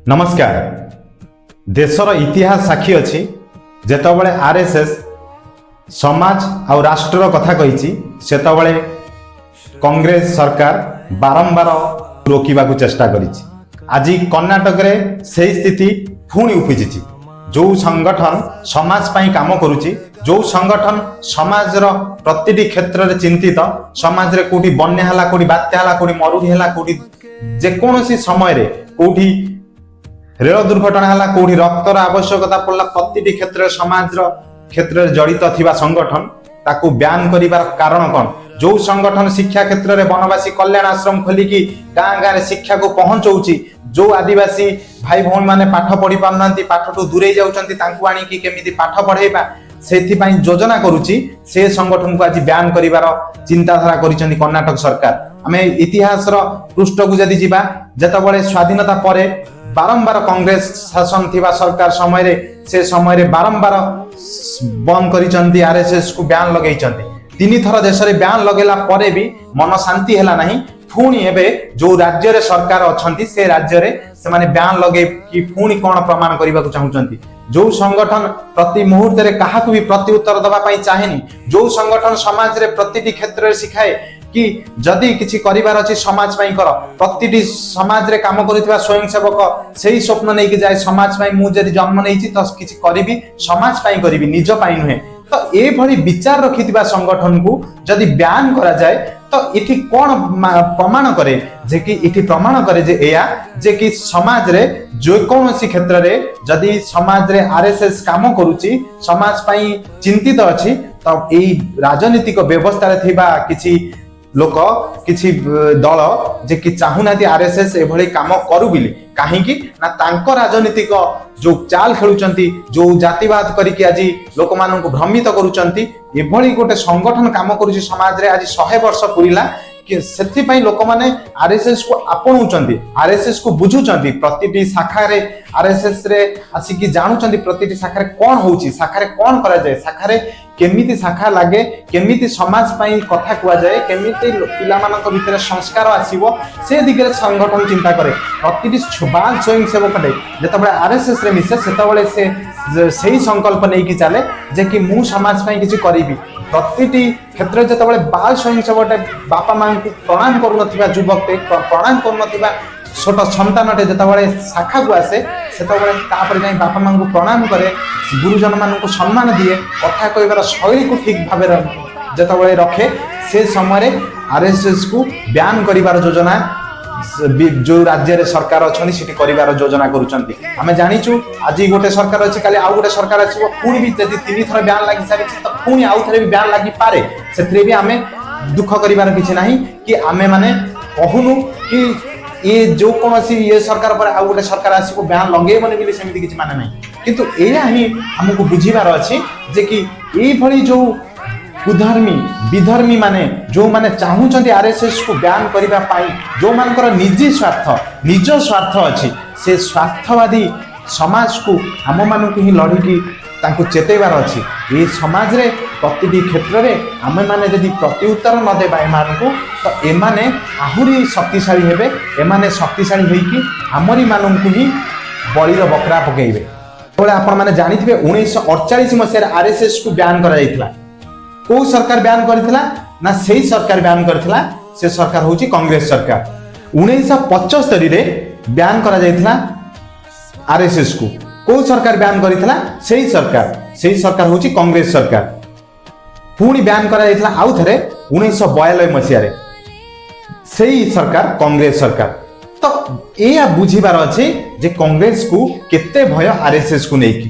ନମସ୍କାର। ଦେଶର ଇତିହାସ ସାକ୍ଷୀ ଅଛି, ଯେତେବେଳେ ଆର୍ଏସ୍ଏସ୍ ସମାଜ ଆଉ ରାଷ୍ଟ୍ରର କଥା କହିଛି, ସେତେବେଳେ କଂଗ୍ରେସ ସରକାର ବାରମ୍ବାର ରୋକିବାକୁ ଚେଷ୍ଟା କରିଛି। ଆଜି କର୍ଣ୍ଣାଟକରେ ସେଇ ସ୍ଥିତି ପୁଣି ଉପୁଜିଛି। ଯେଉଁ ସଂଗଠନ ସମାଜ ପାଇଁ କାମ କରୁଛି, ଯେଉଁ ସଂଗଠନ ସମାଜର ପ୍ରତିଟି କ୍ଷେତ୍ରରେ ଚିନ୍ତିତ, ସମାଜରେ କୋଉଠି ବନ୍ୟା ହେଲା, କୋଉଠି ବାତ୍ୟା ହେଲା, କୋଉଠି ମରୁଡ଼ି ହେଲା, କୋଉଠି ଯେକୌଣସି ସମୟରେ କୋଉଠି ରେଳ ଦୁର୍ଘଟଣା ହେଲା, କୋଉଠି ରକ୍ତର ଆବଶ୍ୟକତା ପଡ଼ିଲା, ପ୍ରତିଟି କ୍ଷେତ୍ରରେ ସମାଜର କ୍ଷେତ୍ରରେ ଜଡ଼ିତ ଥିବା ସଂଗଠନ, ତାକୁ ବ୍ୟାନ୍ କରିବାର କାରଣ କ'ଣ? ଯୋଉ ସଂଗଠନ ଶିକ୍ଷା କ୍ଷେତ୍ରରେ ବନବାସୀ କଲ୍ୟାଣ ଆଶ୍ରମ ଖୋଲିକି ଗାଁ ଗାଁରେ ଶିକ୍ଷାକୁ ପହଞ୍ଚଉଛି, ଯୋଉ ଆଦିବାସୀ ଭାଇ ଭଉଣୀ ମାନେ ପାଠ ପଢି ପାରୁନାହାନ୍ତି, ପାଠଠୁ ଦୂରେଇ ଯାଉଛନ୍ତି, ତାଙ୍କୁ ଆଣିକି କେମିତି ପାଠ ପଢେଇବା ସେଥିପାଇଁ ଯୋଜନା କରୁଛି, ସେ ସଂଗଠନକୁ ଆଜି ବ୍ୟାନ୍ କରିବାର ଚିନ୍ତାଧାରା କରିଛନ୍ତି କର୍ଣ୍ଣାଟକ ସରକାର। ଆମେ ଇତିହାସର ପୃଷ୍ଠକୁ ଯଦି ଯିବା, ଯେତେବେଳେ ସ୍ୱାଧୀନତା ପରେ ବାରମ୍ବାର କଂଗ୍ରେସ ଶାସନ ଥିବା ସରକାର ସମୟରେ, ସେ ସମୟରେ ବାରମ୍ବାର ବନ୍ଦ କରିଛନ୍ତି, ଆରଏସଏସ କୁ ବ୍ୟାନ୍ ଲଗେଇଛନ୍ତି। ତିନି ଥର ଦେଶରେ ବ୍ୟାନ୍ ଲଗେଇଲା ପରେ ବି ମନ ଶାନ୍ତି ହେଲା ନାହିଁ। ପୁଣି ଏବେ ଯୋଉ ରାଜ୍ୟରେ ସରକାର ଅଛନ୍ତି, ସେ ରାଜ୍ୟରେ ସେମାନେ ବ୍ୟାନ୍ ଲଗେଇକି ପୁଣି କଣ ପ୍ରମାଣ କରିବାକୁ ଚାହୁଁଛନ୍ତି? ଯୋଉ ସଂଗଠନ ପ୍ରତି ମୁହୂର୍ତ୍ତରେ କାହାକୁ ବି ପ୍ରତି ଉତ୍ତର ଦେବା ପାଇଁ ଚାହେଁନି, ଯୋଉ ସଂଗଠନ ସମାଜରେ ପ୍ରତିଟି କ୍ଷେତ୍ରରେ ଶିଖାଏ କି ଯଦି କିଛି କରିବାର ଅଛି, ସମାଜ ପାଇଁ କର, ପ୍ରତିଟି ସମାଜରେ କାମ କରୁଥିବା ସ୍ୱୟଂସେବକ ସେଇ ସ୍ୱପ୍ନ ନେଇକି ଯାଏ, ସମାଜ ପାଇଁ ମୁଁ ଯଦି ଜନ୍ମ ନେଇଛି ତ କିଛି କରିବି, ସମାଜ ପାଇଁ କରିବି, ନିଜ ପାଇଁ ନୁହେଁ। ତ ଏଭଳି ବିଚାର ରଖିଥିବା ସଂଗଠନକୁ ଯଦି ବ୍ୟାନ୍ କରାଯାଏ, ତ ଏଠି କଣ ପ୍ରମାଣ କରେ ଯେ କି ଏଠି ପ୍ରମାଣ କରେ ଯେ ଏଇଆ ଯେ କି ସମାଜରେ ଯେକୌଣସି କ୍ଷେତ୍ରରେ ଯଦି ସମାଜରେ ଆରଏସଏସ କାମ କରୁଛି, ସମାଜ ପାଇଁ ଚିନ୍ତିତ ଅଛି, ତ ଏଇ ରାଜନୈତିକ ବ୍ୟବସ୍ଥାରେ ଥିବା କିଛି ଲୋକ, କିଛି ଦଳ ଯେ କି ଚାହୁଁନାହାନ୍ତି ଆରଏସଏସ ଏଭଳି କାମ କରୁ ବୋଲି। କାହିଁକି ନା ତାଙ୍କ ରାଜନୈତିକ ଯୋଉ ଚାଲ ଖେଳୁଛନ୍ତି, ଯୋଉ ଜାତିବାଦ କରିକି ଆଜି ଲୋକମାନଙ୍କୁ ଭ୍ରମିତ କରୁଛନ୍ତି, ଏଭଳି ଗୋଟେ ସଂଗଠନ କାମ କରୁଛି ସମାଜରେ, ଆଜି 100 ବର୍ଷ ପୁରିଲା କି, ସେଥିପାଇଁ ଲୋକମାନେ ଆରଏସଏସ କୁ ଆପଣଉଛନ୍ତି, ଆରଏସଏସ କୁ ବୁଝୁଛନ୍ତି। ପ୍ରତିଟି ଶାଖାରେ ଆରଏସଏସ ରେ ଆସିକି ଜାଣୁଛନ୍ତି ପ୍ରତିଟି ଶାଖାରେ କଣ ହଉଛି, ଶାଖାରେ କଣ କରାଯାଏ, ଶାଖାରେ କେମିତି ଶାଖା ଲାଗେ, କେମିତି ସମାଜ ପାଇଁ କଥା କୁହାଯାଏ, କେମିତି ପିଲାମାନଙ୍କ ଭିତରେ ସଂସ୍କାର ଆସିବ, ସେ ଦିଗରେ ସଂଗଠନ ଚିନ୍ତା କରେ। ପ୍ରତିଟି ବାଲ ସ୍ୱୟଂସେବକଟେ ଯେତେବେଳେ ଆରଏସଏସ ରେ ମିଶେ, ସେତେବେଳେ ସେ ସେଇ ସଂକଳ୍ପ ନେଇକି ଚାଲେ ଯେ କି ମୁଁ ସମାଜ ପାଇଁ କିଛି କରିବି। ପ୍ରତିଟି କ୍ଷେତ୍ରରେ ଯେତେବେଳେ ବାଲ ସ୍ୱୟଂସେବକଟେ, ବାପା ମାଙ୍କୁ ପ୍ରଣାମ କରୁନଥିବା ଯୁବକଟେ, ପ୍ରଣାମ କରୁନଥିବା ଛୋଟ ସନ୍ତାନଟେ ଯେତେବେଳେ ଶାଖାକୁ ଆସେ, ସେତେବେଳେ ତାପରେ ଯାଇ ବାପା ମାଙ୍କୁ ପ୍ରଣାମ କରେ, ଗୁରୁଜନ ମାନଙ୍କୁ ସମ୍ମାନ ଦିଏ, କଥା କହିବାର ଶୈଳୀକୁ ଠିକ ଭାବରେ ଯେତେବେଳେ ରଖେ, ସେ ସମୟରେ ଆରଏସଏସ କୁ ବ୍ୟାନ୍ କରିବାର ଯୋଜନା ଯୋଉ ରାଜ୍ୟରେ ସରକାର ଅଛନ୍ତି, ସେଠି କରିବାର ଯୋଜନା କରୁଛନ୍ତି। ଆମେ ଜାଣିଛୁ, ଆଜି ଗୋଟେ ସରକାର ଅଛି, କାଲି ଆଉ ଗୋଟେ ସରକାର ଆସିବ। ପୁଣି ବି ଯଦି ତିନି ଥର ବ୍ୟାନ୍ ଲାଗି ସାରିଛି, ତ ପୁଣି ଆଉ ଥରେ ବି ବ୍ୟାନ୍ ଲାଗିପାରେ। ସେଥିରେ ବି ଆମେ ଦୁଃଖ କରିବାର କିଛି ନାହିଁ କି ଆମେ ମାନେ କହୁନୁ କି ଇଏ ଯୋଉ କୌଣସି ଇଏ ସରକାର ପରେ ଆଉ ଗୋଟେ ସରକାର ଆସିବ, ବ୍ୟାନ୍ ଲଗେଇବନି ବୋଲି, ସେମିତି କିଛି ମାନେ ନାହିଁ। କିନ୍ତୁ ଏଇଆ ହିଁ ଆମକୁ ବୁଝିବାର ଅଛି ଯେ କି ଏଇଭଳି ଯୋଉ କୁଧର୍ମୀ, ବିଧର୍ମୀ ମାନେ, ଯୋଉମାନେ ଚାହୁଁଛନ୍ତି ଆରଏସଏସ କୁ ବ୍ୟାନ୍ କରିବା ପାଇଁ, ଯୋଉମାନଙ୍କର ନିଜି ସ୍ୱାର୍ଥ, ନିଜ ସ୍ୱାର୍ଥ ଅଛି, ସେ ସ୍ୱାର୍ଥବାଦୀ ସମାଜକୁ ଆମମାନଙ୍କୁ ହିଁ ଲଢ଼ିକି ତାଙ୍କୁ ଚେତେଇବାର ଅଛି। ଏଇ ସମାଜରେ ପ୍ରତିଟି କ୍ଷେତ୍ରରେ ଆମେମାନେ ଯଦି ପ୍ରତି ଉତ୍ତର ନ ଦେବା ଏମାନଙ୍କୁ, ତ ଏମାନେ ଆହୁରି ଶକ୍ତିଶାଳୀ ହେବେ। ଏମାନେ ଶକ୍ତିଶାଳୀ ହେଇକି ଆମରି ମାନଙ୍କୁ ହିଁ ବଳିର ବକରା ପକେଇବେ। ଯେତେବେଳେ ଆପଣମାନେ ଜାଣିଥିବେ, 1948 ମସିହାରେ ଆରଏସଏସ କୁ ବ୍ୟାନ୍ କରାଯାଇଥିଲା। କୋଉ ସରକାର ବ୍ୟାନ୍ କରିଥିଲା ନା ସେଇ ସରକାର ବ୍ୟାନ୍ କରିଥିଲା, ସେ ସରକାର ହଉଛି କଂଗ୍ରେସ ସରକାର। 1975ରେ ବ୍ୟାନ୍ କରାଯାଇଥିଲା ଆରଏସଏସ କୁ। କୋଉ ସରକାର ବ୍ୟାନ୍ କରିଥିଲା? ସେଇ ସରକାର ହଉଛି କଂଗ୍ରେସ ସରକାର। ପୁଣି ବ୍ୟାନ୍ କରାଯାଇଥିଲା ଆଉ ଥରେ 1992 ମସିହାରେ, ସେଇ ସରକାର କଂଗ୍ରେସ ସରକାର। ତ ଏଇଆ ବୁଝିବାର ଅଛି ଯେ କଂଗ୍ରେସକୁ କେତେ ଭୟ ଆରଏସଏସ କୁ ନେଇକି।